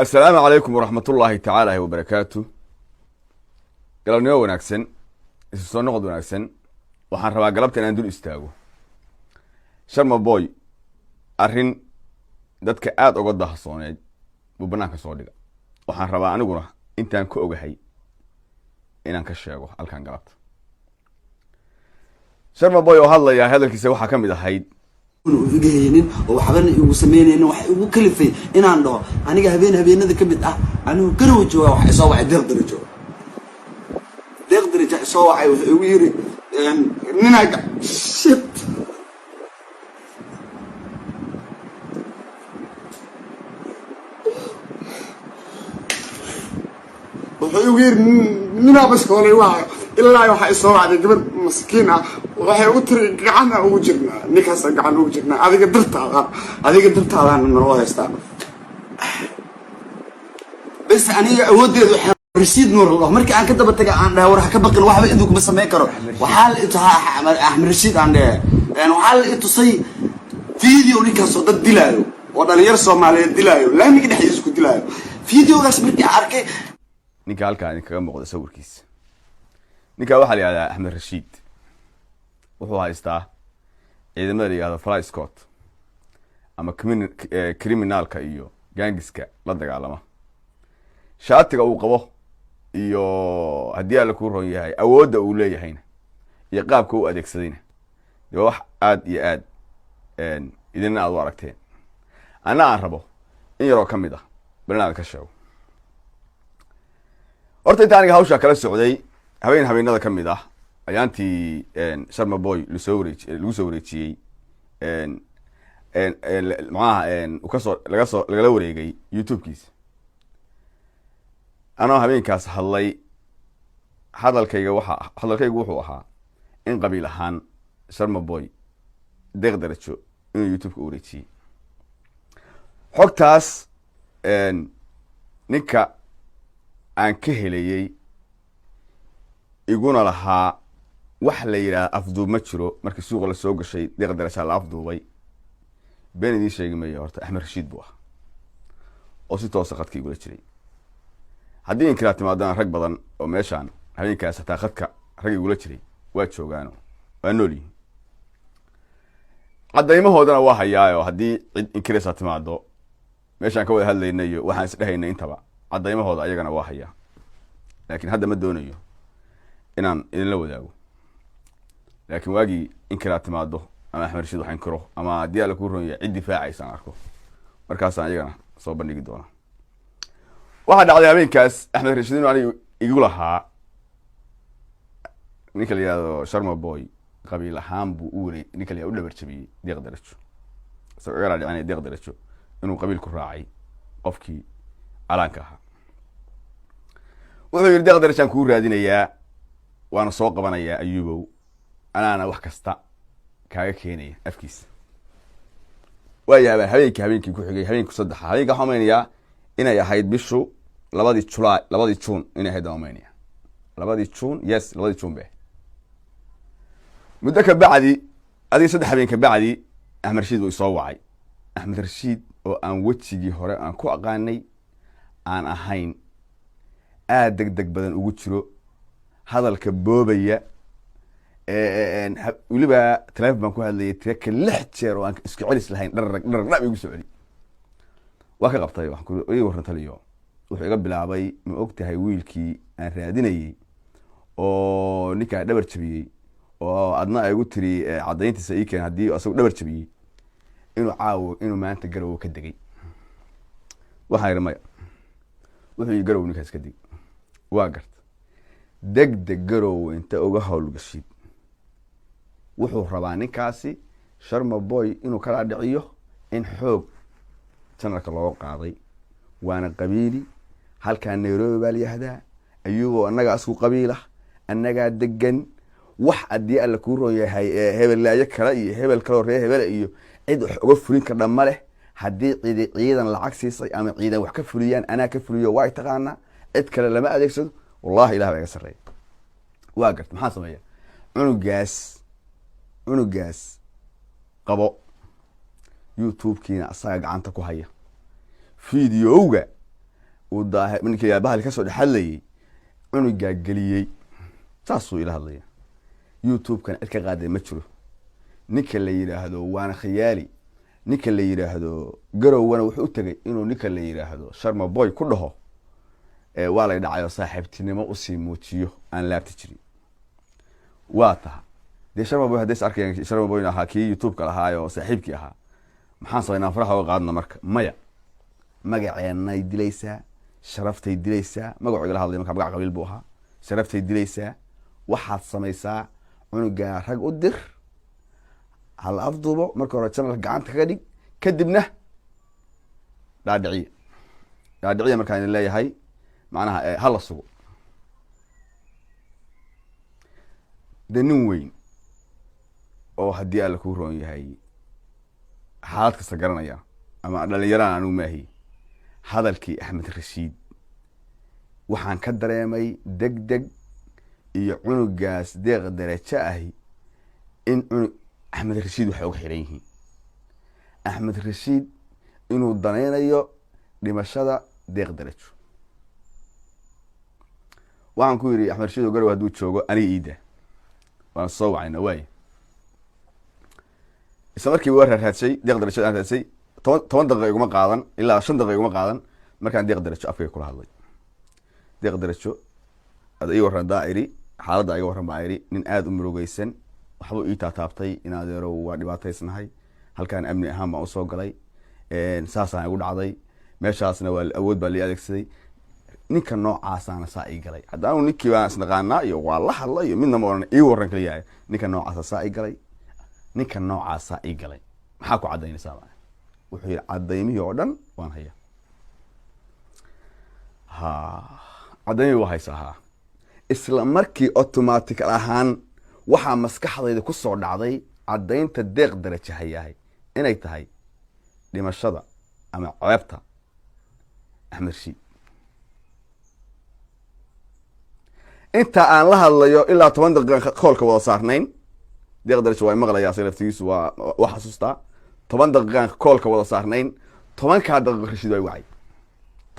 Assalaamu calaykum waraxmatullaahi tacaala wabarakaatu. Galabnimo wanaagsan, isu soo noqod wanaagsan. Waxaan rabaa galabta inaan dul istaago Sharma Boy. Arrin dadka aada uga dahsooneed buu banaanka soo dhiga. Waxaan rabaa aniguna intaan ka ogahay inaan ka sheego halkan galabta. Sharma Boy oo hadlaya, hadalkiisa waxaa ka mid ahayd: Iga haynin oo waxbana igu sameynaynin, wax igu kalifay inaan dhaho aniga habeen habeenada ka mid ah, anigu Garow jooga, waxa isoo wacay Deeq Darajo. Deeq Darajo isoo wacay, wuxuu igu yiri ninaa shit. Wuxuu igu yiri ninaa baskoolay waayo. Ilaa waxaa isoo wacday gabar maskiin ah, waxay ugu tiri gacana ugu jirnaa ninkaasa, gacan ugu jirnaa adiga dartaada, adiga dartaadaana naloo haystaa. Bes aniga awooddeedu waxaa Rasiid Nuur la dhaho. Markii aan ka daba taga, aan dhahay war ha ka baqin, waxba idinku ma samayn karo. Waxaa la ituhaa Axmed Rashiid aan dhehe, waxaa la itusay video ninkaasoo dad dilaayo oo dhalinyar Soomaaliyeed dilaayo, laamiga dhexdiisa ku dilaayo. Videogaas markii aan arkay, Ninka halkaa idinkaga muuqda sawirkiisa, ninkaa waxaa la yihahdaa Axmed Rashiid. Wuxuu haystaa ciidamada la yihahdo fly squad ama criminalka iyo gangiska la dagaalama. Shaatiga uu qabo iyo haddii Alla kuu roon yahay awoodda uu leeyahayna iyo qaabka u adeegsadayna, dee waa wax aada iyo aad idinna aad u aragteen. Anna aan rabo in yaroo ka mid ah bal inaad ka sheego. Horta inta aniga hawshaa kala socday, habeen habeenada ka mid ah ayaantii Sharma Boy lasoo wareej lagu soo wareejiyey, maxaaha kasoo laga soo lagala wareegay YouTube-kiisa, anoo habeenkaas hadlay, hadalkayga waxa hadalkaygu wuxuu ahaa in qabiil ahaan Sharma Boy Deeq Darajo inuu YouTube-ka u wareejiyey. Xogtaas ninka aan ka helayey iguna lahaa wax la yidhaahda afduub ma jiro, markii suuqa lasoo gashay Deeq Darajaa la afduubay, been idiin sheegi mayo. Horta Axmed Rashiid buu ah oo si toosa khadka igula jiray. Haddii inkiraa timaadana, rag badan oo meeshaan habeenkaas hataa khadka rag igula jiray waa joogaano, waa nool yihin, caddaymahoodana waa hayaayo. Haddii cid inkiraysaa timaado, meeshaan ka wada hadlayna iyo waxaan isdhehaynay intaba caddaymahooda ayagana waa hayaa, laakiin hadda ma doonayo inaan idinla wadaago. Laakiin waagii inkiraa timaado ama Axmed Rashiid wax inkiro ama haddii Alla kuu ron yahay cid difaacaysa aan arko, markaasaan iyagana soo bandhigi doonaa. Waxaa dhacday habeenkaas Axmed Rashiid inuu aniga igu lahaa ninka la yihahdo Sharma Boy qabiil ahaan buu u wareey, ninka la u dhabar jabiyey Deeq Darajo, isagoo iga dhaadhicinaya Deeq Darajo inuu qabiil ku raacay qofkii calaanka ahaa. Wuxuu yidhi: "Deeq Darajaan kuu raadinayaa, waana soo qabanayaa Ayuubow, anaana wax kasta kaaga keenaya afkiisa." Waa yaabaa habeenkii habeenkii ku xigay, habeenkii saddexa, habeenka waxaan umaynayaa inay ahayd bishu 2-dii Julaay, 2-dii Juun inay ahayd baan umaynaya, 2-dii Juun, yes, 2-dii Juun be. Muddo ka bacdi, adiga 3 habeen ka bacdi, Axmed Rashiid wuu isoo wacay. Axmed Rashiid oo aan wejigii hore aan ku aqaanay aan ahayn, aada deg deg badan ugu jiro, hadalka boobaya, weliba telefon baan ku hadlayay, tiraka 6 jeer oo aan isku celis lahayn, dhararag dhararag dhab igu soo celi. Waa ka qabtay, waxaan ku ii warran taliyo. Wuxuu iga bilaabay: "Ma og tahay wiilkii aan raadinayey oo ninkaa dhabar jabiyey oo adna ay igu tiri caddayntiisa ii keen, haddii asagu dhabar jabiyey, inuu caawo, inuu maanta Garowe ka degay?" Waxaan idhi maya. Wuxuu yii Garow ninkaas ka degay. Waa garta, deg deg Garowe inta uga howlgashid. Wuxuu rabaa ninkaasi Sharma Boy inuu kala dhiciyo in xoog channelka looga qaaday, waana qabiili. Halkaa Nairobi baa la yihahdaa, ayagoo annagaa isku qabiilah, annagaa degan. Wax haddii Alla kuu roon yahay hebellaayo kale iyo hebel kaleo reer hebele iyo cid wax uga fulin kardha ma leh. Haddii cidi ciidan lacag siisay ama ciidan wax ka fuliyaan, anaa ka fuliyo, waa taqaanaa, cid kale lama adeegsado. Wallahi Ilah baa iga sarreeya. Waa garta, maxaa sameeya? Cunugaas, cunugaas qabo, YouTube-kiina asaga gacanta ku haya, videowga. Uu daahe ninkii bahal kasoo dhex hadlayay, cunugaa geliyey, saasuu ila hadlaya. YouTube-kan cid ka qaaday ma jiro. Ninka la yidhaahdo waana khiyaali. Ninka la yidhaahdo Garowana wuxuu u tegay inuu ninka la yidhaahdo Sharma Boy ku dhaho waa lay dhacayo, saaxiibtinimo usii muujiyo aan laabti jirin. Waa taha dee Sharma Boy hadday is arkayaan, Sharma Boyna ahaa kii YouTube-ka lahaayo, saaxiibkii ahaa. Maxaan samaynaa? Faraha uga qaadna marka? Maya, magaceenay dilaysaa, sharaftay dilaysaa. Magacu igala hadlay marka magac qabiil buu ahaa. Sharaftay dilaysaa. Waxaad samaysaa, cunugaa rag u dir, hala afduubo. Marka hore channelka gacanta kaga dhig, kadibna dhaadhiciya. Dhaadhiciya markaan idin leeyahay, macnaha hala sugo. De nin weyn oo haddii Alla kuu roon yahay xaalad kasta garanaya ama dhalinyaraan anigu maahi. Hadalkii Axmed Rashiid waxaan ka dareemay deg deg iyo cunugaas Deeq Darajo ahi in cunug Axmed Rashiid waxay uga xiran yihiin, Axmed Rashiid inuu danaynayo dhimashada Deeq Darajo. Waxaan ku yidhi, Axmed Rashiid oo Garow hadduu joogo, aniga iida waan soo wacayna. Waay, isla markiiba waa raaraadshay Deeq Darajo. Aan raadsay, 10 daqiiqa iguma qaadan, ilaa 5 daqiiqa iguma qaadan. Markaan Deeq Darajo afkayga kula hadlay, Deeq Darajo ada ii warran daa iri, xaaladda iga warran baa iri. Nin aada u murugeysan waxbuu ii taataabtay. In adeerow, waa dhibaataysnahay, halkaan amni ahaan baan usoo galay, saasaan igu dhacday, meeshaasna waa awood baa lii adeegsaday, ninka noocaasaana saa ii galay. Hadda anu ninkii baan isnaqaanaa iyo waa la hadla iyo midna ma oran. Ii warran kaliyahay, ninka noocaasa saa ii galay, ninka noocaasaa ii galay, maxaa ku caddaynaysaa? Baa wuxuu yidhi, cadaymihii oo dhan waan haya. Ha, cadaymihii waa haysaa. Ha, isla markii automatical ahaan waxaa maskaxdayda ku soo dhacday caddaynta Deeq Darajo hayahay inay tahay dhimashada ama ceebta Axmed Rashiid. Inta aan la hadlayo, ilaa 10 daqiiqa koolka wada saarnayn. Deeq Darajo waa maqlaya, asaga laftigiisu waa xasuustaa. 10 daqiiqaan koolka wada saarnayn. 10-kaa daqiiqo Rashiid waa wacay.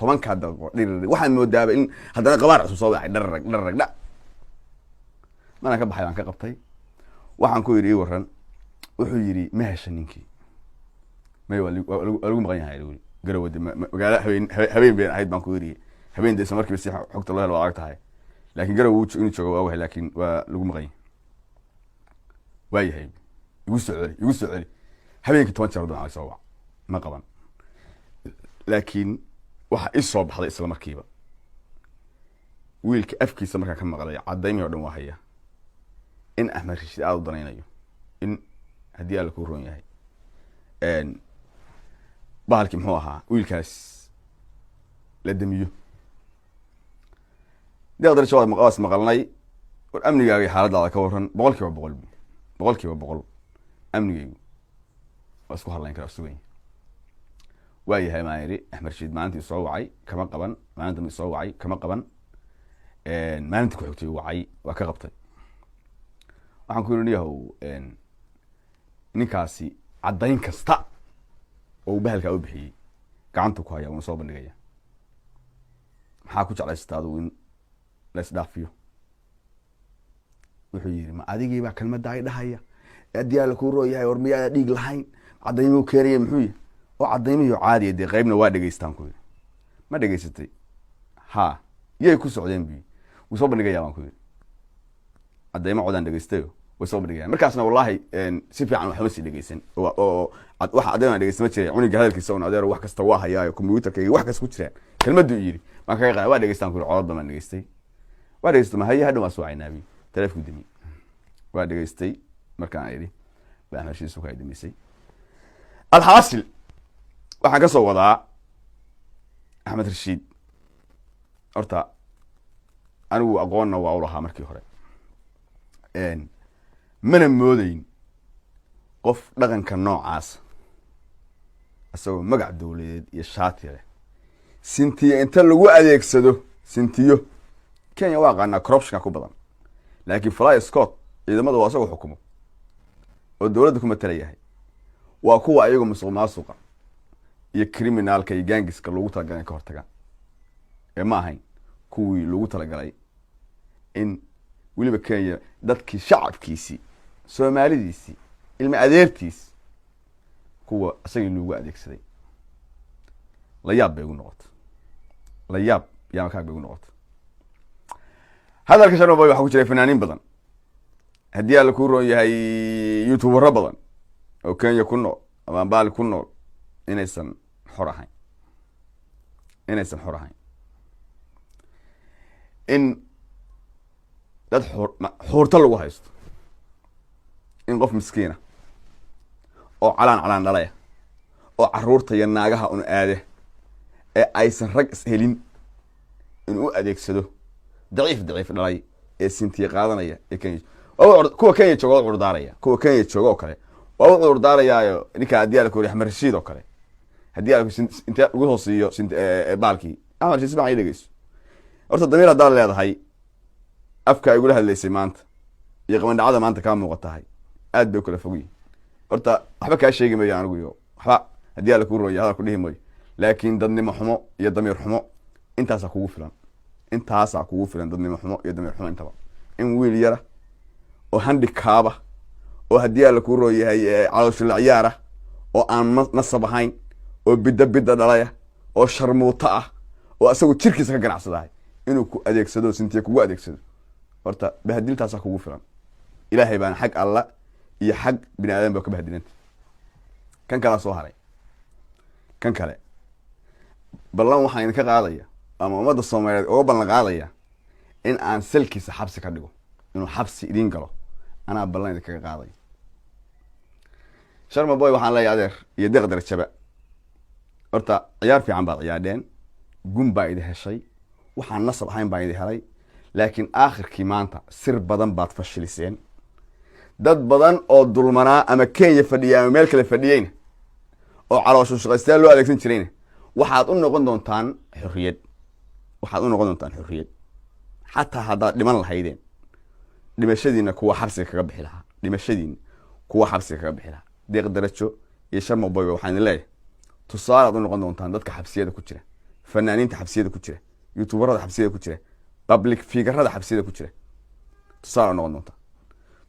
10-kaa daqiiqo dhirir, waxaan moodaaba in haddana qabaar cusub soo wacay. Dhararag dhararag dha maraan ka baxay baan ka qabtay. Waxaan ku yidhi, ii waran. Wuxuu yidhi, ma hesha ninkii? May, waa lagu maqan yahay. Lagu Garawade magaalo habeen habeen ahayd baan ku yidhi. Habeen de isla markiiba si xogta loo helo waa adag tahay, laakiin Garow inuu joogo waa ogahay, laakiin waa lagu maqan yahay. Waa yahay, igu soo celi, igu soo celi. Habeenkii 10 jeer doon soo wac, ma qaban. Laakiin waxa ii soo baxday isla markiiba wiilka afkiisa markaan ka maqlay cadaymihii o dhan waa haya, in Axmed Rashiid aada u danaynayo in haddii Alla kuu roon yahay bahalkii muxuu ahaa wiilkaas la damiyo. Deeq Darajo waas maqalnay. War amnigaaga iyo xaaladaada ka waran? 100%, 100% amnigaygu waa isku hadlayn karaa, sugan. Waa yahay maan yidhi. Axmed Rashiid maalintii soo wacay kama qaban, maalinta ma soo wacay kama qaban, maalintii ku xigtay wacay, waa ka qabtay. Waxaan ku yidhi, niyahow, ninkaasi caddayn kasta oo uu bahalkaa u bixiyey gacantu ku haya, wuuna soo bandhigaya. Maxaa ku jeclaysata adugu in la isdhaafiyo? Wuxuu yidhi, ma adigiibaa kelmadda ay dhahaya? Haddii Alla kuu roo yahay, war miyaada dhiig lahayn? Cadaymuu keenaya muxuu yahay? Oo cadaymihii caadiya dee qaybna waa dhegeystaan. Ku yidhi, ma dhegeysatay? Ha, yay ku socdeen bu wuu soo bandhigaya baan ku yidhi. Cadaymo codaan dhegeystayo way soo bandhigayaan. Markaasna wallahi si fiican waxma sii dhegeysan oo waxa caddayn aan dhegeysan ma jiray. Cuniga hadalkiisa un, adeero, wax kasta waa hayaayo, computerkayga wax kasta ku jiraan. Kelmaddu yidhi baan kaga qaada, waa dhegeystaan ku yidhi, codad baan dhegeystay, waa dhegeystay. Mahaye, hadhow waan soo wacaynaabi. Taleefku demi, waa dhegeystay. Markaan idhi ba Axmed Rashiid suka ay demisay. Alxaasil, waxaan ka soo wadaa Axmed Rashiid horta anigu aqoonna waa u lahaa markii hore, mana moodeyn qof dhaqanka noocaasa isagoo magac dowladeed iyo shaati leh sintiyo inta lagu adeegsado. Sintiyo Kenya waa aqaanaa, corruptionka ku badan, laakiin fly scott ciidamada waa isagoo xukumo oo dowladda ku matalayahay. Waa kuwa ayago musuq maasuqa iyo criminalka iyo gangiska loogu talagalay ka hortagaan. Ee ma ahayn kuwii lagu talagalay in weliba Kenya dadkii shacabkiisii, Soomaalidiisii, ilma adeertiis, kuwa isagii loogu adeegsaday. La yaab bay igu noqota, la yaab yaamakaag bay igu noqota. Hadalka Sharma Boy waxaa ku jiray fanaaniin badan, haddii Alla kuu roon yahay, youtubero badan oo Kenya ku nool ama Baali ku nool inaysan xor ahayn, inaysan xor ahayn, in dad xuurto lagu haysto, in qof miskiina oo calaan calaan dhalaya oo caruurta iyo naagaha un aade ee aysan rag is helin in u adeegsado daciif daciif dhalay ee sintiya qaadanaya ee Kenya. Kuwa Kenya jooga waa u cudurdaaraya, kuwa Kenya jooga oo kale waa u cudurdaarayaayo. Ninka haddii Ala kori Axmed Rashiid oo kale, haddii Ala intee ugu soo siiyo baalkii Axmed Rashiid, si fiican ii dhegeyso. Horta damiir haddaad leedahay, afka ay igula hadlaysay maanta iyo qabandhacada maanta kaa muuqatahay aad bay u kala fog yihin. Horta waxba kaa sheegi mayo anigu iyo waxba, haddii Alla kuu rooya, hadal ku dhihi mayo, laakiin dadnimo xumo iyo damiir xumo intaasaa kugu filan, intaasaa kugu filan, dadnimo xumo iyo damiir xumo intaba. In wiil yara oo handikaaba oo haddii Alla kuu rooyahay calooshula ciyaara oo aan nasab ahayn oo bidda bidda dhalaya oo sharmuuto ah oo isagu jirkiisa ka ganacsadahay inuu ku adeegsado, sintiya kugu adeegsado, horta bahadiltaasaa kugu filan. Ilaahay baana xag Alla iyo xag bini aadam ba ka bahadilanta. Kan kalaa soo haray, kan kale ballan waxaan idinka qaadaya ama ummadda Soomaaliyeed uga ballan qaadaya in aan salkiisa xabsi ka dhigo, inuu xabsi idiin galo anaa ballan idinkaga qaadaya. Sharma Boy waxaan leeyahay, adeer iyo Deeq Darajaba, horta ciyaar fiican baad ciyaadheen, gun baa idi heshay, waxaan nasab ahayn baa idi helay, laakiin aakhirkii maanta sir badan baad fashiliseen. Dad badan oo dulmanaa ama Kenya fadhiyay ama meel kale fadhiyeyna oo caloosho shaqaystayaal loo adeegsan jirayna, waxaad u noqon doontaan xorriyad, waxaad u noqon doontaan xorriyad. Xataa haddaad dhiman lahaydeen, dhimashadiina kuwa xabsiga kaga bixi lahaa, dhimashadiina kuwa xabsiga kaga bixi lahaa Deeq Darajo iyo Sharma Boyba, waxaan idin leeyahay tusaale aad u noqon doontaan dadka xabsiyada ku jira, fanaaniinta xabsiyada ku jira, youtuberada xabsiyada ku jira, public figurada xabsiyada ku jira. Tusaale u noqon doontaan,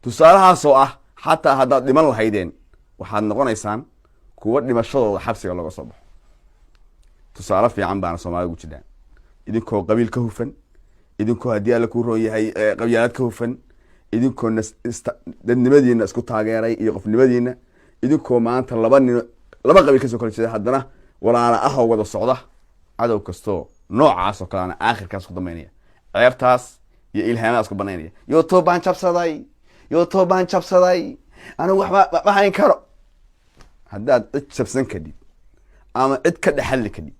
tusaalahaasoo ah xataa haddaad dhiman lahaydeen, waxaad noqonaysaan kuwa dhimashadooda xabsiga looga soo baxo. Tusaale fiican baana Soomaalida ugu jiraan, idinkoo qabiil ka hufan, idinkoo haddii Alla kuu roon yahay qabyaalad ka hufan, idinkoo dadnimadiina isku taageeray iyo qofnimadiina, idinkoo maanta laba nin laba qabiil kasoo kala jeeda haddana walaala ah oo wada socda. Cadow kastoo noocaas oo kaleana aakhirkaas ku dambeynaya ceebtaas iyo ilhaamadaas ku banaynaya. YouTube baan jabsaday, YouTube baan jabsaday, anigu waxba ma hayn karo. Haddaad cid jabsan kadhid ama cid ka dhexadli kadhid,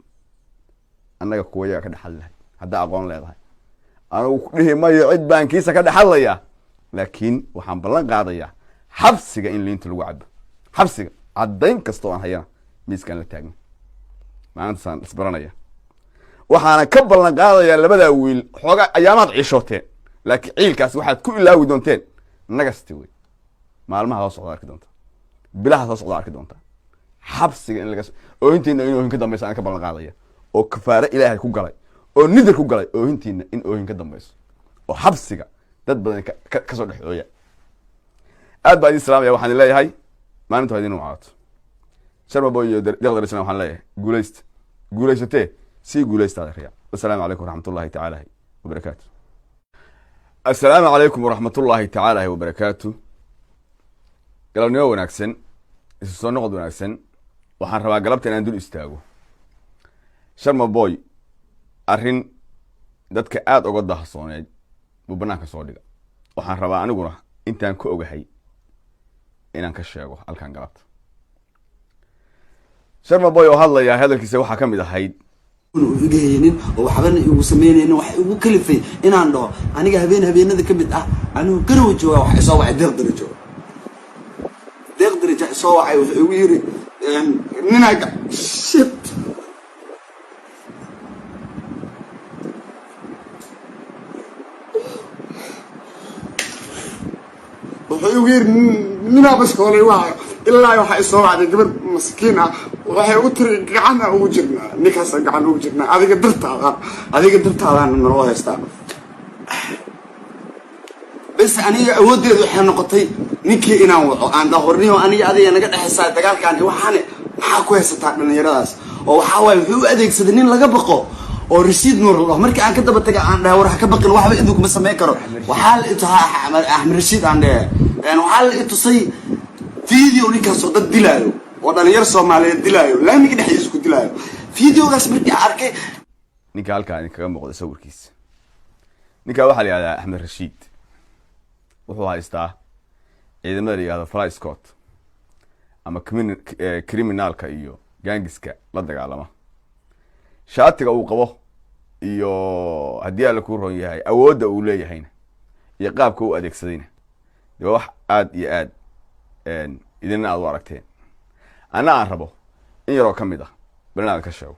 annaga kuwa yaga ka dhexadli lahay. Haddaa aqoon leedahay, anigu ku dhihi mayo cid baan kiisa ka dhexadlayaa, laakiin waxaan ballan qaadayaa xabsiga in liinta lagu cabo, xabsiga. Caddayn kasta oo aan hayana miiskaan la taagna maalintaasaan isbaranaya. Waxaana ka ballan qaadayaa labadaa wiil xoogaa ayaamaad ciishooteen, laakiin ciilkaas waxaad ku ilaawi doonteen nagasti wey. Maalmaha soo socda arki doonta, bilaha soo socda arki doonta, xabsiga in laga oohintiina in oohin ka dambaysa aan ka ballan qaadaya, oo kafaare Ilaahay ku galay oo nidir ku galay, oohintiina in oohin ka dambayso oo xabsiga dad badan kasoo dhex ooya. Aad baa idin salaamaya. Waxaan idin leeyahay maalintu ha idin wacaato. Sharma Boy iyo Deeq Darajana waxaan leeyahay guulaysta, guulaysatee, sii guulaysta adeeraya. Wasalaamu calaykum waraxmat ullahi tacaala wabarakaatu. Assalaamu calaykum waraxmat ullaahi tacaala wabarakaatu. Galabnimo wanaagsan, isu soo noqod wanaagsan. Waxaan rabaa galabta inaan dul istaago Sharma Boy. Arrin dadka aada uga dahsooneed buu banaanka soo dhiga. Waxaan rabaa aniguna intaan ka ogahay inaan ka sheego halkan galabta. Sharma Boy oo hadlaya, hadalkiisa waxaa ka mid ahayd: Iga haynin oo waxbana igu sameynaynin, wax igu kalifay inaan dhaho aniga habeen habeenada ka mid ah anigu Garowa jooga, wax isoo wacay Deeq Darajo. Deeq Daraja isoo wacay, wuxuu igu yiri ninaa shit. Wuxuu igu yiri ninaa baskoolay waayo. Ilaa waxaa isoo wacday gabar maskiin ah Waxay ugu tiri, gacana ugu jirnaa ninkaasa, gacan ugu jirnaa adiga dartaada, adiga dartaadaan naloo haystaa. Bes, aniga awooddeedu waxay noqotay ninkii inaan waco, aan dhahorniyo, aniga adiga naga dhexaysaa dagaalkan, waxaane maxaa ku haysataa dhallinyaradaas? Oo waxaa waaye, wuxuu u adeegsaday nin laga baqo oo Rasiid Nuur la dhaho. Markii aan ka daba taga, aan dhahay, war ha ka baqin, waxba idinku ma samayn karo. Waxaa la Axmed Rashiid aan dhehe, waxaa la itusay video ninkaasoo dad dilaayo oo dhalinyar Soomaaliyeed dilaayo, laamiga dhexdiisa ku dilaayo. Videogaas markii aan arkay. Ninka halkaa idinkaga muuqda sawirkiisa, ninkaa waxaa la yihahdaa Axmed Rashiid. Wuxuu haystaa ciidamada la yihahdo fly squad ama criminalka iyo gangiska la dagaalama. Shaatiga uu qabo iyo haddii Alla kuu ron yahay awoodda uu leeyahayna iyo qaabka u adeegsadayna, de waa wax aada iyo aad idinna aad u aragteen. Anna aan rabo in yaroo ka mid ah bal inaad ka sheego.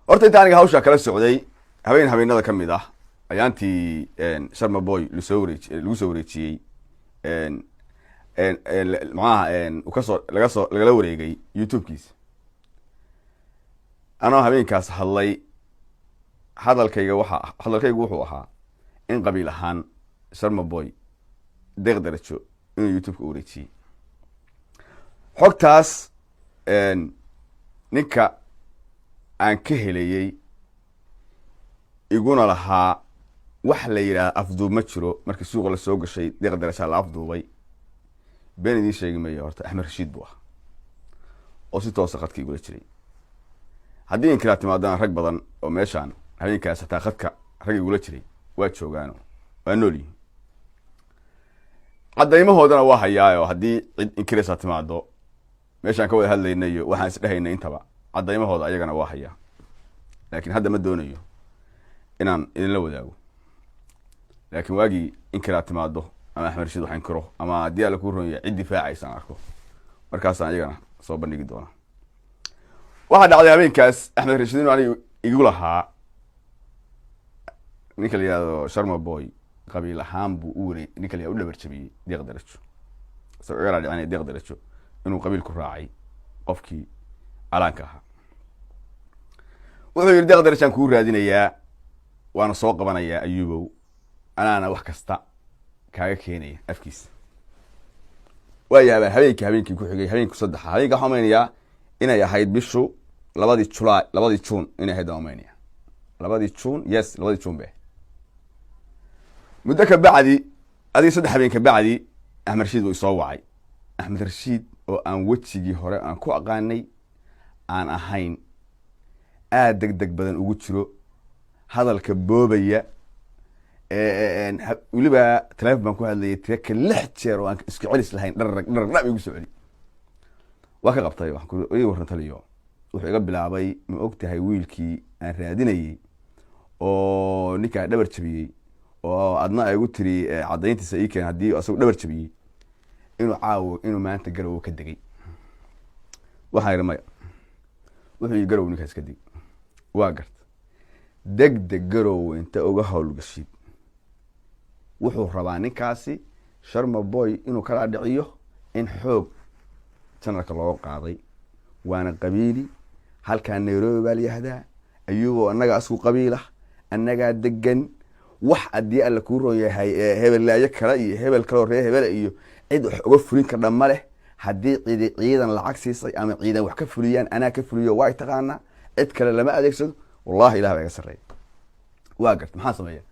Horta inta aniga hawshaa kala socday, habeen habeenada ka mid ah ayaantii Sharma Boy lasoo wareej lagu soo wareejiyey, macnaha kasoo lagasoo lagala wareegay YouTube-kiisa, anoo habeenkaas hadlay, hadalkayga waxa hadalkaygu wuxuu ahaa in qabiil ahaan Sharma Boy Deeq Darajo inuu YouTube-ka u wareejiyey. Xogtaas ninka aan ka helayey iguna lahaa wax la yidhahda afduub ma jiro, markii suuqa lasoo gashay Deeq Darajaa la afduubay, been idiin sheegi mayo, horta Axmed Rashiid buu ahaa oo si toosa khadka igula jiray. Haddii inkiraa timaadana, rag badan oo meeshaan habeenkaas hataa khadka rag igula jiray waa joogaano, waa nool yihin, caddaymahoodana waa hayaayo. Haddii cid inkiraysaa timaado, meeshaan ka wada hadlayna iyo waxaan isdhehaynay intaba caddaymahooda ayagana waa hayaa, laakiin hadda ma doonayo inaan idinla wadaago. Laakiin waagii inkiraa timaado ama Axmed Rashiid wax inkiro ama haddii Alla kuu ron yahay cid difaacaysa aan arko, markaasaan iyagana soo bandhigi doonaa. Waxaa dhacday habeenkaas Axmed Rashiid inuu aniga igu lahaa ninka la yihahdo Sharma Boy qabiil ahaan buu u wareey, ninka la yihahdo u dhabar jabiyey Deeq Darajo, isagoo iga dhaadhicinaya Deeq Darajo inuu qabiil ku raacay qofkii calaanka ahaa. Wuxuu yidhi, Deeq Darajaan kuu raadinayaa, waana soo qabanayaa Ayuubow, anaana wax kasta kaaga keenaya afkiisa. Waa yaabaa, habeenkii ku xigay, habeenkii saddexa, habeenka waxaan umaynayaa inay ahayd bishu 2dii July, 2dii June inay ahayd baan umaynaya, 2dii June, yes, 2dii June be. Muddo ka bacdi, adiga 3 habeen ka bacdi, Axmed Rashiid wuu isoo wacay. Axmed Rashiid oo aan wejigii hore aan ku aqaanay aan ahayn, aada deg deg badan ugu jiro, hadalka boobaya, weliba telefon baan ku hadlayay tiraka 6 jeer oo aan isku celis lahayn, dhararag dharag dhab igu soo celi. Waa ka qabtay, waxaan ku ii warran taliyo. Wuxuu iga bilaabay, ma og tahay wiilkii aan raadinayey oo ninkaa dhabar jabiyey oo adna ay igu tiri caddayntiisa ii keen, haddii asagu dhabar jabiyey, inuu caawo, inuu maanta Garowe ka degay? Waxaan idhi maya. Wuxuu yii, Garow ninkaas ka degay. Waa garta, deg deg Garowe inta uga howlgashid. Wuxuu rabaa ninkaasi Sharma Boy inuu kala dhiciyo in xoog channelka looga qaaday, waana qabiili. Halkaa Nairobi baa la yihahdaa, ayagoo annagaa isku qabiilah, annagaa degan. Wax haddii Alla kuu ron yahay hebellaayo kale iyo hebel kaleo reer hebele iyo cid wax uga fulin kardha ma leh. Haddii cidi ciidan lacag siisay ama ciidan wax ka fuliyaan, anaa ka fuliyo, waa taqaanaa, cid kale lama adeegsado. Wallahi Ilah baa iga sarreeya. Waa garta, maxaa sameeya?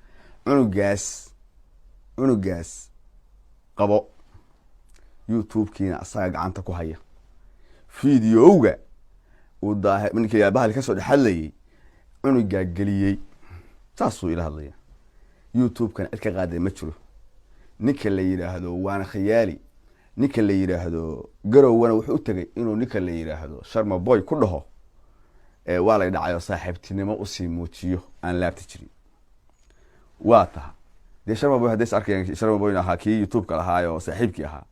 Cunugaas qabo, YouTube-kiina asaga gacanta ku haya, videowga uu daah ninkii bahal kasoo dhex hadlayay cunugaa geliyey, saasuu ila hadlaya. YouTube-kana cid ka qaaday ma jiro. Ninka la yidhaahdo waana khayaali, ninka la yidhaahdo Garowana wuxuu u tegay inuu ninka la yidhaahdo Sharma Boy ku dhaho waa lay dhacayo, saaxiibtinimo usii muujiyo aan laabti jirin. Waa taha dee Sharma Boy hadday is arkayaan, Sharma Boyna ahaa kii YouTube-ka lahaayo, saaxiibkii ahaa.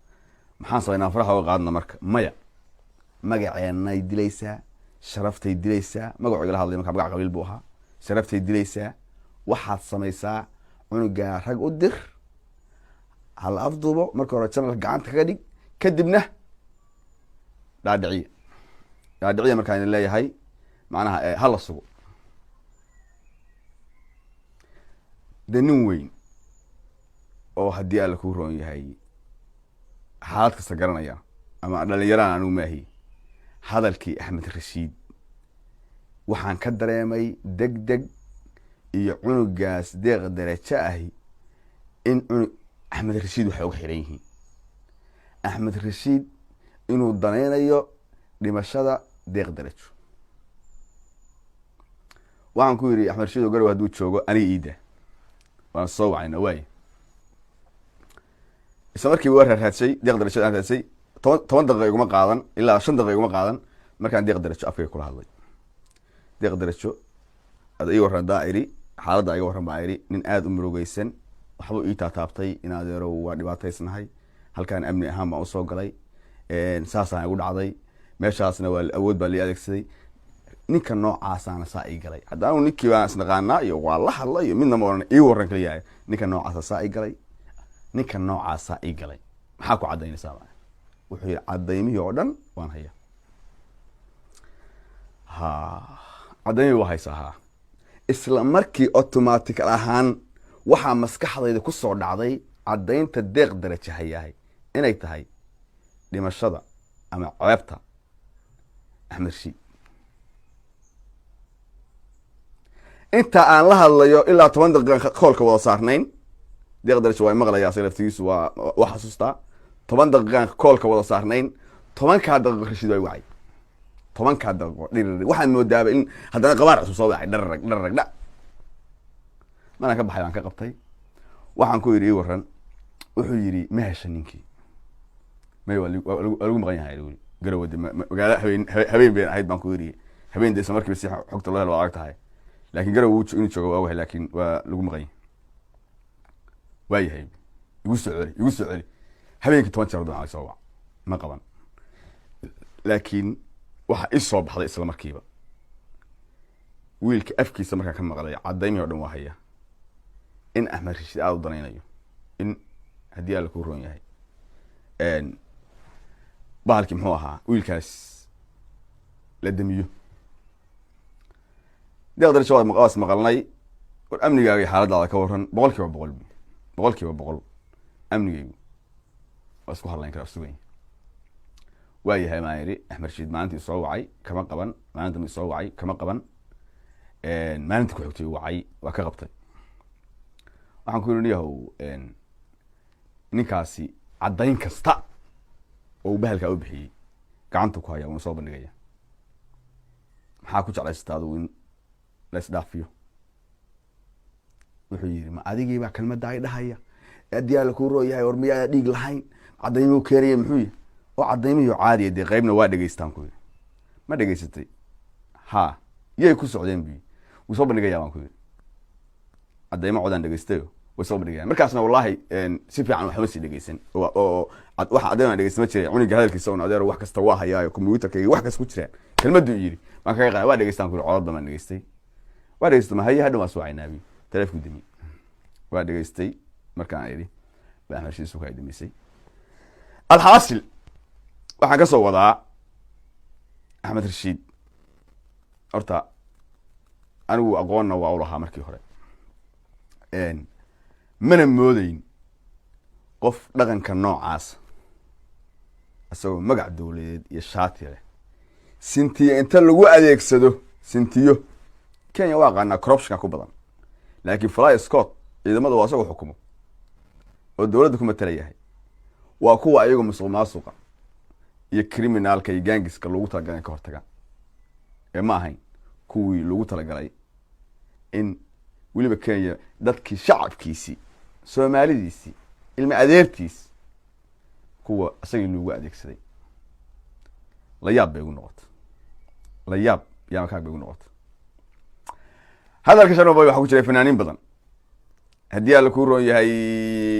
Maxaan samaynaa? Faraha uga qaadna marka? Maya, magaceennay dilaysaa, sharaftay dilaysaa. Magacu igala hadlay marka magac qabiil buu ahaa. Sharaftay dilaysaa. Waxaad samaysaa, cunugaa rag u dir, hala afduubo. Marka hore channelka gacanta kaga dhig, kadibna dhaqaaq. Dhaadhiciya, dhaadhiciya. Markaan idin leeyahay, macnaha ha la sugo. De nin weyn oo haddii Alla kuu roon yahay xaalad kasta garanaya ama dhalinyaraan anigu maahi. Hadalkii Axmed Rashiid waxaan ka dareemay deg deg iyo cunugaas Deeq Darajo ahi in cunug Axmed Rashiid waxay uga xiran yihiin, Axmed Rashiid inuu danaynayo dhimashada Deeq Darajo. Waxaan ku yidhi, Axmed Rashiid oo Garow hadduu joogo, aniga iida waan soo wacayna. Waay, isla markiiba waa raaraadshay Deeq Darajo. Aan raadsay, 10 daqiiqa iguma qaadan, ilaa 5 daqiiqa iguma qaadan. Markaan Deeq Darajo afkayga kula hadlay, "Deeq Darajo, ada ii warran," daa iri, "xaaladda iga warran," baa iri. Nin aada u murugeysan waxbuu ii taataabtay. "In adeerow, waa dhibaataysnahay, halkaan amni ahaan baan usoo galay, saasaan igu dhacday, meeshaasna waa awood baa lii adeegsaday, ninka noocaasaana saa ii galay." Hadda anigu ninkii baan isnaqaanaa iyo waa la hadla iyo midna ma oran, ii warran kaliyahay. "Ninka noocaasa saa ii galay, ninka noocaasaa ii galay, maxaa ku caddaynaysaa?" Baa wuxuu yidhi, "Cadaymihii oo dhan waan hayaa." Ha, cadaymihii waa haysaa. Ha, isla markii automatical ahaan waxaa maskaxdayda ku soo dhacday caddaynta Deeq Darajo hayahay inay tahay dhimashada ama ceebta Axmed Rashiid. Inta aan la hadlayo ilaa 10 daqiiqa koolka wada saarnayn. Deeq Darajo waa maqlaya, asaga laftigiisu waa xasuustaa. 10 daqiiqaan koolka wada saarnayn, 10-kaa daqiiqo Rashiid waa wacay. 10-kaa daqiiqo dhirir, waxaan moodaaba in haddana qabaar cusub soo wacay. Dhararag dhararag dha. Maraan ka baxay baan ka qabtay. Waxaan ku yidhi, "Ii waran." Wuxuu yidhi, "Ma hesha ninkii?" "May, waa lagu maqan yahay." Weli Garowe magaalo habeen habeen bayn ahayd baan ku yidhi. Habeen de isla markiiba si xogta loo helo waa adag tahay, laakiin Garowe inuu joogo waa ogahay, laakiin waa lagu maqan yahay. "Waa yahay, igu soo celi, igu soo celi." Habeenkii 10 jeer doon soo wac, ma qaban. Laakiin waxa ii soo baxday isla markiiba wiilka afkiisa markaan ka maqlay cadaymihii o dhan waa haya, in Axmed Rashiid aada u danaynayo in haddii Alla kuu roon yahay bahalkii muxuu ahaa wiilkaas la damiyo. Deeq Darajo waas maqalnay. "War amnigaaga iyo xaaladaada ka waran?" "100%, 100% amnigaygu waa isku hadlayn karaa, sugan yahay." "Waa yahay," maan yidhi. Axmed Rashiid maalintii soo wacay kama qaban, maalinta soo wacay kama qaban, maalintii ku xigtay wacay, waa ka qabtay. Waxaan ku yidhi, "Yahow, ninkaasi caddayn kasta oo uu bahalkaa u bixiyey gacanta ku haya, wuuna soo bandhigaya. Maxaa ku jeclaysata adigu in la isdhaafiyo?" Wuxuu yidhi, "Ma adigii baa kelmadda ay dhahaya? Haddii Alla kuu roo yahay, war miyaada dhiig lahayn? Cadaymuu keenaya, muxuu yahay oo cadaymihii caadiya?" "Dee qaybna waa dhegeystaan," ku yidhi. "Ma dhegeysatay?" "Ha." "Yay ku socdeen?" Bu "Wuu soo bandhigaya," baan ku yidhi. "Cadaymo codaan dhegeystayo, way soo bandhigayaan." Markaasna wallahi si fiican waxma sii dhegeysan oo waxa caddayn aan dhegeysan ma jiray. Cuniga hadalkiisa un, "Adeero, wax kasta waa hayaayo, computerkayga wax kasta ku jiraan," kelmaddu yidhi baan kaga qaada. "Waa dhegeystaan," ku yidhi. "Codadda baan dhegeystay, waa dhegeystay." "Ma haye, hadhow waan soo caynaabi." Taleefku demi. "Waa dhegeystay," markaan idhi ba Axmed Rashiid suka ay demisay. Alxaasil, waxaan ka soo wadaa Axmed Rashiid horta anigu aqoonna waa u lahaa markii hore, mana moodeyn qof dhaqanka noocaasa isagoo magac dowladeed iyo shaati leh sintiyo inta lagu adeegsado. Sintiyo Kenya waa aqaanaa, corruptionka ku badan, laakiin fly scott ciidamada waa isagoo xukumo oo dowladda ku matala yahay. Waa kuwa ayago musuq maasuqa iyo criminalka iyo gangiska loogu talagalay in ka hortagaan ee ma ahayn kuwii loogu talagalay in weliba Kenya dadkii shacabkiisii, Soomaalidiisii, ilma adeertiis, kuwa isagii loogu adeegsaday. La yaab bay igu noqota, la yaab yaamakaag bay igu noqota. Hadalka Sharma Boy waxaa ku jiray fanaaniin badan, haddii Alla kuu roon yahay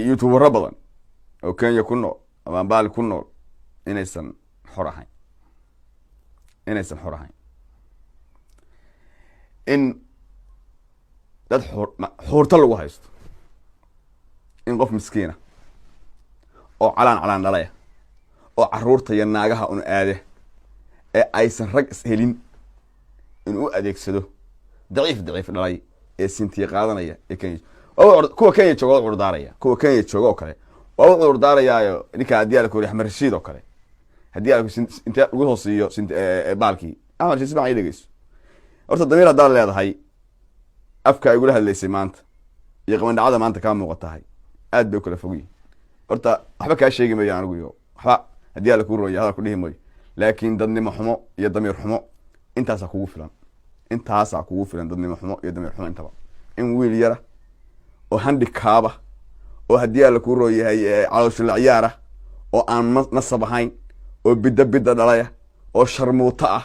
youtubero badan oo Kenya ku nool ama Ambaali ku nool inaysan xor ahayn, inaysan xor ahayn, in dad xuurto lagu haysto, in qof miskiina oo calaan calaan dhalaya oo caruurta iyo naagaha un aade. Ee aysan rag is helin inuu u adeegsado daciif daciif dhalay ee sintiye qaadanaya ee Kenya. Kuwa Kenya jooga waa u cudurdaaraya, kuwa Kenya jooga oo kale waa u cudurdaarayaayo. Ninka haddii ala kori Axmed Rashiid oo kale, haddii ala intee lagu soo siiyo baalkii Axmed Rashiid, si fiican ii dhegeyso. Horta damiir haddaad leedahay, afka ay igula hadlaysay maanta iyo qabandhacada maanta kaa muuqatahay aad bay u kala fog yihin. Horta waxba kaa sheegi mayo anigu iyo waxba haddii alla kuu rooya hadal ku dhihi mayo, laakiin dadnimo xumo iyo damiir xumo intaasaa kugu filan, intaasaa kugu filan, dadnimo xumo iyo damiir xumo intaba. In wiil yara oo handikaaba oo haddii alla kuu rooyahay caloosha ciyaara oo aan nasab ahayn oo bidda bidda dhalaya oo sharmuuto ah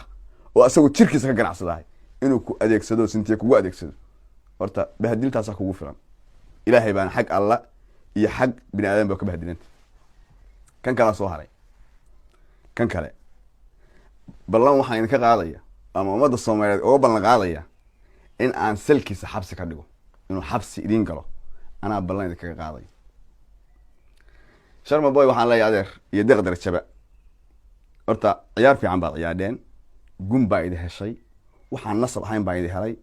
oo isagu jirkiisa ka ganacsadahay inuu ku adeegsado, sintiya kugu adeegsado, horta bahadiltaasaa kugu filan. Ilaahay baana xag alla iyo xag bini aadam ba ka bahadilanta. Kan kalaa soo haray, kan kale ballan waxaan idinka qaadaya ama ummadda Soomaaliyeed uga ballan qaadaya in aan salkiisa xabsi ka dhigo, inuu xabsi idiin galo anaa ballan idinkaga qaadaya. Sharma Boy waxaan leeyahay, adeer iyo Deeq Darajaba, horta ciyaar fiican baad ciyaadheen, gun baa idi heshay, waxaan nasab ahayn baa idi helay,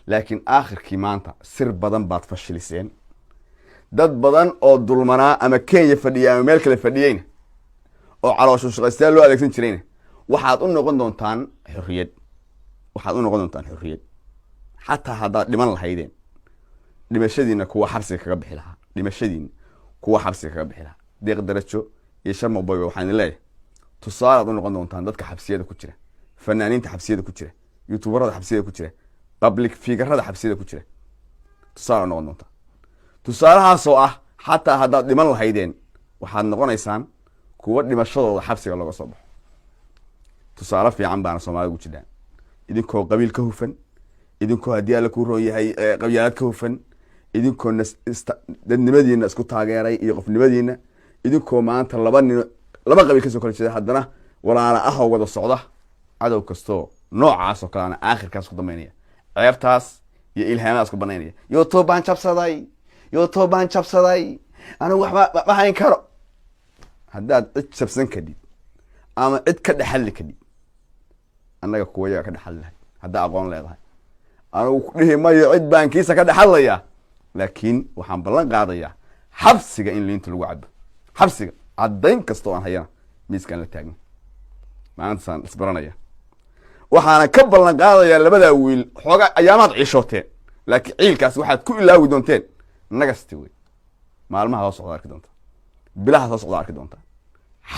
laakiin aakhirkii maanta sir badan baad fashiliseen. Dad badan oo dulmanaa ama Kenya fadhiyay ama meel kale fadhiyeyna oo calooshu shaqaystayaal loo adeegsan jirayna waxaad u noqon doontaan xorriyad, waxaad u noqon doontaan xorriyad. Xataa haddaad dhiman lahaydeen, dhimashadiina kuwa xabsiga kaga bixi lahaa, dhimashadiina kuwa xabsiga kaga bixi lahaa Deeq Darajo iyo Sharma Boy, waxaan idin leeyahay tusaalaad u noqon doontaan dadka xabsiyada ku jira, fanaaniinta xabsiyada ku jira, youtuberada xabsiyada ku jira, public figurada xabsiyada ku jira. Tusaale u noqon doontaan, tusaalahaasoo ah xataa haddaad dhiman lahaydeen waxaad noqonaysaan kuwa dhimashadooda xabsiga looga soo baxo. Tusaale fiican baana Soomaalida ugu jiraan, idinkoo qabiil ka hufan, idinkoo haddii Alla kuu roon yahay qabyaalad ka hufan, idinkoo dadnimadiina isku taageeray iyo qofnimadiina, idinkoo maanta laba nin laba qabiil kasoo kala jeeda haddana walaala ahoo wada socda. Cadow kastoo noocaas oo kaleana aakhirkaas ku dambeynaya ceebtaas iyo ilhaamadaas ku banaynaya. YouTube baan jabsaday, YouTube baan jabsaday, anigu waxba ma hayn karo. Haddaad cid jabsan kadhid ama cid ka dhexadli kadhid, annaga kuwa yaga ka dhexadli lahay haddaa aqoon leedahay. Anigu ku dhihi mayo cid baan kiisa ka dhexadlayaa, laakiin waxaan ballan qaadayaa xabsiga in liinta lagu cabo, xabsiga. Caddayn kasta oo aan hayana miiskaan la taagna maalintaasaan isbaranaya. Waxaana ka ballan qaadayaa labadaa wiil xoogaa ayaamaad ciishooteen, laakiin ciilkaas waxaad ku ilaawi doonteen nagasti wey. Maalmaha soo socda arki doonta, bilaha soo socda arki doonta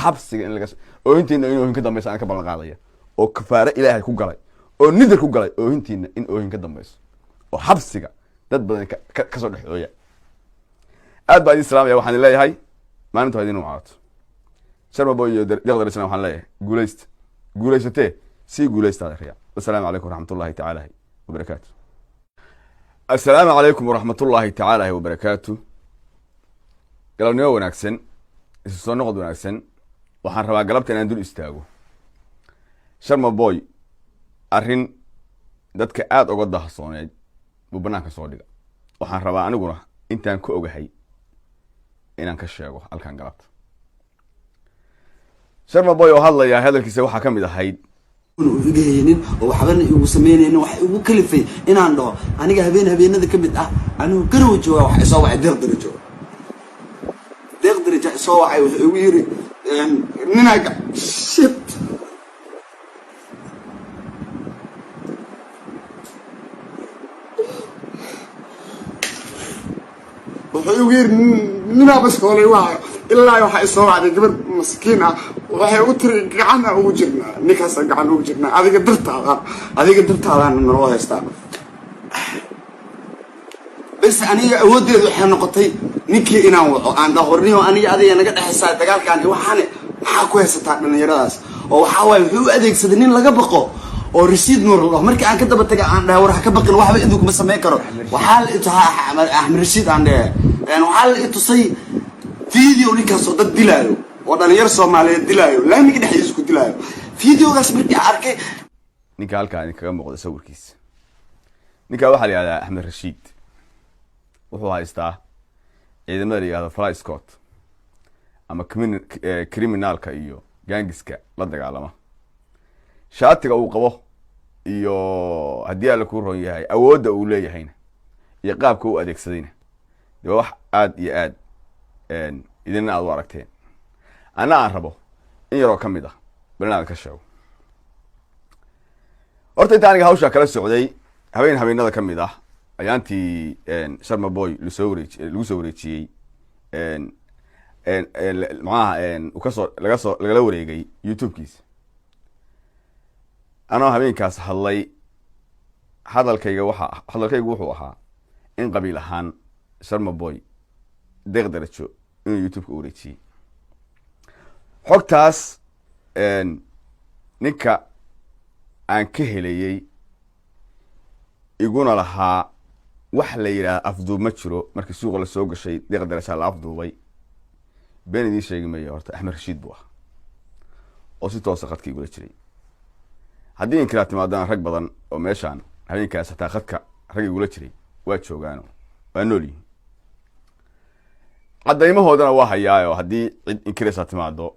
xabsiga in laga oohintiina in oohin ka dambaysa aan ka ballan qaadaya, oo kafaare Ilaahay ku galay oo nidar ku galay oohintiina in oohin ka dambayso oo xabsiga dad badan kasoo dhex ooya. Aad baa idin salaamaya. Waxaan leeyahay maalinta waa idin wacaato. Sharmabo iyo Deeqdarisna waxaan leeyahay guulaysta, guulaysatee, sii guulaysta adeeraya. Wasalaamu calaykum waraxmatullahi tacaala wabarakaatu. Assalaamu calaykum waraxmatullaahi tacaala wabarakaatu. Galabnimo wanaagsan, isu soo noqod wanaagsan. Waxaan rabaa galabta inaan dul istaago Sharma Boy. Arrin dadka aada uga dahsooneed buu banaanka soo dhiga. Waxaan rabaa aniguna intaan ka ogahay inaan ka sheego halkan galabta. Sharma Boy oo hadlaya, hadalkiisa waxaa ka mid ahayd: Iga haynin oo waxbana igu sameynaynin, wax igu kalifay inaan dhaho aniga habeen habeenada ka mid ah anigu Garowe jooga, waxa isoo wacay Deeq Darajo. Deeq Darajo isoo wacay, wuxuu igu yiri ninaa shit. Wuxuu igu yiri ninaa baskoolay waayo ilaa waxaa isoo wacday gabar maskiin ah, waxay ugu tiri gacana ugu jirnaa ninkaasa, gacan ugu jirnaa adiga dartaada, adiga dartaadaana naloo haystaa. Bes aniga awooddeedu waxay noqotay ninkii inaan waco, aan dhahorniyo aniga adiga naga dhexaysaa dagaalkan, waxaane maxaa ku haysataa dhallinyaradaas oo waxaa waaye wuxuu u adeegsaday nin laga baqo oo Rasiid Nuur la dhaho. Markii aan ka daba taga aan dhahay war ha ka baqin, waxba idinku kuma samayn karo, waxaa la Axmed Rashiid aan dhehe, waxaa la i tusay video ninkaas oo dad dilaayo oo dhalinyaro Soomaaliyeed dilaayo, laamiga dhexdiisa ku dilaayo. Videogaas markii aan arkay Ninka halkaa idinkaga muuqda sawirkiisa, ninkaa waxaa la yihahdaa Axmed Rashiid. Wuxuu haystaa ciidamada la yihahdo fly squad ama criminalka iyo gangiska la dagaalama. Shaatiga uu qabo iyo haddii Alla kuu roon yahay awoodda uu leeyahayna iyo qaabka u adeegsadayna, de waa wax aada iyo aad idinna aad u aragteen, anna aan rabo in yaroo ka mid ah bal inaad ka sheego. Horta inta aniga hawshaa kala socday, habeen habeenada ka mid ah ayaantii Sharma Boy lasoo wareej lagu soo wareejiyey, macnaha kasoo laga soo lagala wareegay YouTube-kiisa, anoo habeenkaas hadlay, hadalkayga waxa hadalkaygu wuxuu ahaa in qabiil ahaan Sharma Boy Deeq Darajo inuu YouTube-ka u wareejiyey. Xogtaas ninka aan ka helayey iguna lahaa wax la yidhaahda afduub ma jiro, markii suuqa lasoo gashay Deeq Darajaa la afduubay, been idiin sheegi maya, horta Axmed Rashiid buu ahaa oo si toosa khadka igula jiray. Haddii inkiraa timaadana, rag badan oo meeshaan habeenkaas hataa khadka rag igula jiray waa joogaano, waa nool yihin, caddaymahoodana waa hayaayo. Haddii cid inkiraysaa timaado,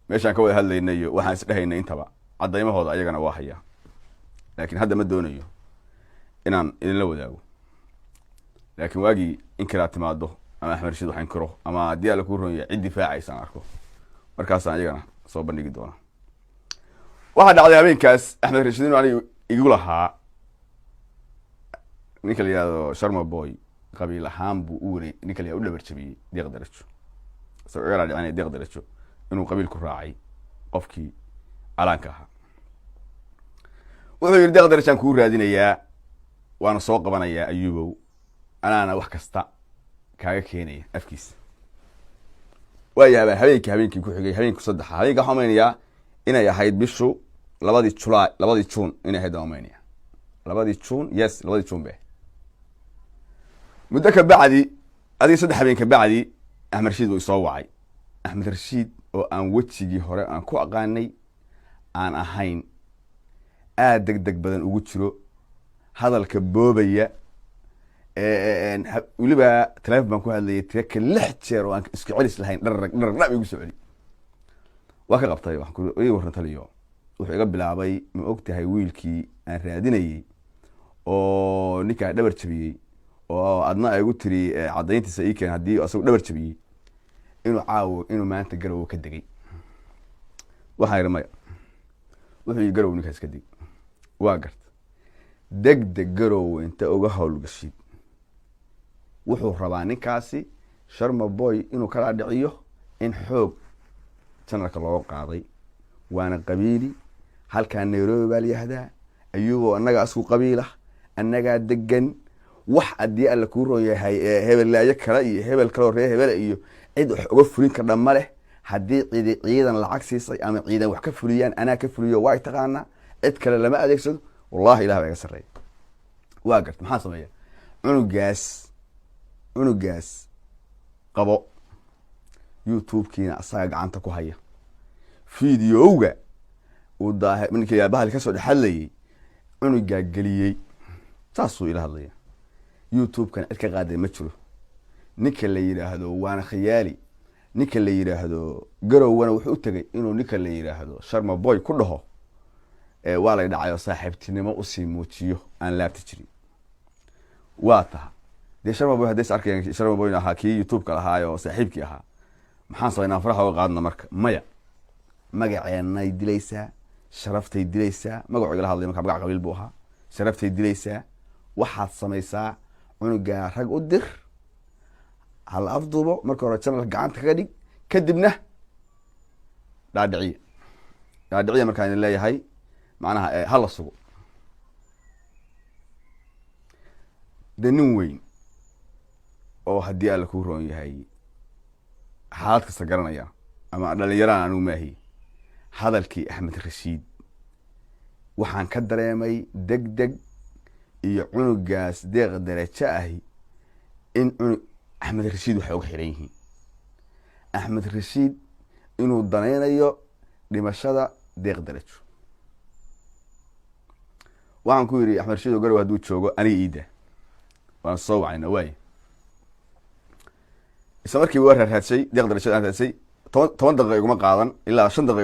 meeshaan ka wada hadlayna iyo waxaan isdhehaynay intaba caddaymahooda ayagana waa hayaa, laakiin hadda ma doonayo inaan idinla wadaago. Laakiin waagii inkiraa timaado ama Axmed Rashiid wax inkiro ama haddii Alla kuu roon yahay cid difaacaysa aan arko, markaasaan iyagana soo bandhigi doona. Waxaa dhacday habeenkaas Axmed Rashiid inuu aniga igu lahaa ninka la yihahdo Sharma Boy qabiil ahaan buu u wareey ninka la yihahdo u dhabar jabiyey Deeq Darajo, isagoo iga dhaadhicinaya Deeq Darajo inuu qabiil ku raacay qofkii calaanka ahaa. Wuxuu yidhi, "Deeq Darajaan kuu raadinayaa, waana soo qabanayaa Ayubow, anaana wax kasta kaaga keenaya afkiisa." Waa yaabaa habeenkii ku xigay, habeenkii saddexa, habeenka waxaan umaynayaa inay ahayd bishu 2dii July, 2dii Juun inay ahayd baan umaynaya, 2dii Juun, yes, 2dii Juun be. Muddo ka bacdi, adiga 3 habeen ka bacdi, Axmed Rashiid buu isoo wacay. Axmed Rashiid oo aan wejigii hore aan ku aqaanay aan ahayn, aada deg deg badan ugu jiro, hadalka boobaya, weliba telefon baan ku hadlayay, tiraka 6 jeer oo aan isku celis lahayn, dhararag dharag dhab igu soo celi. Waa ka qabtay. Waxaan ku ii warran taliyo. Wuxuu iga bilaabay, "Ma og tahay wiilkii aan raadinayey oo ninkaa dhabar jabiyey oo adna ay igu tiri caddayntiisa ii keen, haddii asagu dhabar jabiyey, inuu caawo inuu maanta Garowe ka degay?" Waxaan idhi, "Maya." Wuxuu yii, "Garow ninkaas ka deg." Waa garta. Deg deg Garowe inta uga howlgashid. Wuxuu rabaa ninkaasi Sharma Boy inuu kala dhiciyo in xoog channelka looga qaaday, waana qabiili. Halkaa Nairobi baa la yihahdaa, ayagoo annagaa isku qabiilah, annagaa degan. Wax haddii Alla kuu roon yahay hebellaayo kale iyo hebel kaleo reer hebele iyo cid wax uga fulin kardha ma leh. Haddii cidi ciidan lacag siisay ama ciidan wax ka fuliyaan, anaa ka fuliyo, waa taqaanaa, cid kale lama adeegsado. Wallahi Ilah baa iga sarreeya. Waa garta. Maxaa sameeya? Cunugaas qabo, YouTube-kiina asaga gacanta ku haya, videowga uu daah ninka bahal kasoo dhex hadlayay cunugaa geliyey, saasuu ila hadlaya. YouTube-kan cid ka qaaday ma jiro. Ninka la yidhaahdo waana khiyaali, ninka la yidhaahdo Garowana wuxuu u tegay inuu ninka la yidhaahdo Sharma Boy ku dhaho waa lay dhacayo, saaxiibtinimo usii muujiyo aan laabta jirin. Waa taha dee Sharma Boy hadday is arkayaan, Sharma Boyna ahaa kii YouTube-ka lahaayo saaxiibkii ahaa. Maxaan samaynaa? Faraha uga qaadna marka? Maya, magaceenay dilaysaa, sharaftay dilaysaa. Magacu igala hadlay marka magac qabiil buu ahaa. Sharaftay dilaysaa. Waxaad samaysaa, cunugaa rag u dir, hala afduubo marka hore, channelka gacanta kaga dhig, kadibna dhaadhiciya. Dhaadhiciya markaan idin leeyahay, macnaha hala sugo. De nin weyn oo haddii Alla kuu roon yahay xaalad kasta garanaya ama dhalinyaraan anigu maahi. Hadalkii Axmed Rashiid waxaan ka dareemay deg deg iyo cunugaas Deeq Darajo ahi in cunug Axmed Rashiid waxay uga xiran yihiin, Axmed Rashiid inuu danaynayo dhimashada Deeq Darajo. Waxaan ku yidhi, "Axmed Rashiid oo Garow hadduu joogo, aniga iida waan soo wacayna." Waay, isla markiiba waa raaraadsay Deeq Darajada aan raadsay. 10 daqiiqa iguma qaadan, ilaa 5 daqiiqa.